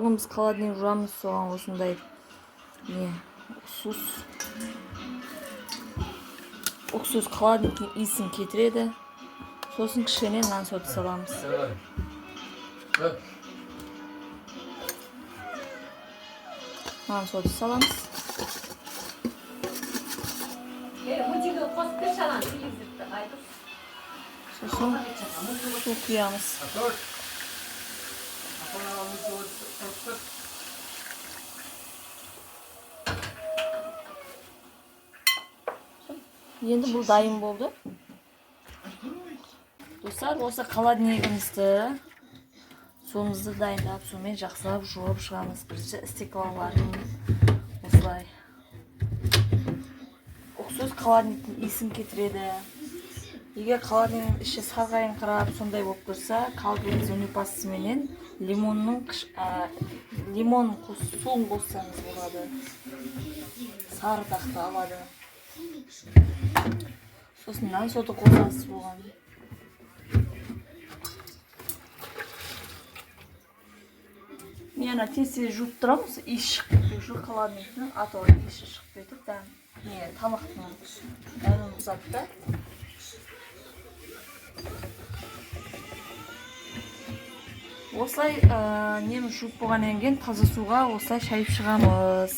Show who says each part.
Speaker 1: Бүгін біз холодильник жуамыз, соған осындай не уксус. Уксус холодильниктің иісін кетіреді. Сосын кішкене нан сода саламыз. Нан сода саламыз.
Speaker 2: Мультигі қосып берші ананы телевизорды айтып.
Speaker 1: Сосын су құямыз. Енді бұл дайын болды. Достар, осы холодильнигімізді, суымызды дайындап, сумен жақсылап жуып шығамыз. Бірінші стеклоларын осылай. Уксус холодильниктің иісін кетіреді. Егер холодильниктің іші сарғайыңқырап сондай болып тұрса, Колгейт зубной пастасыменен лимонның лимон суын қоссаңыз болады. Сары тақты алады. Сосын нан соды қосасыз оған. Мен ана тез тез жуып тұрамын, осы иіс шығып кетпеу үшін холодильниктің, а то иісі шығып кетіп, дәм не тамақтың дәмін бұзады да. Осылай, неміз жуып болғаннан кейін таза суға осылай шайып шығамыз.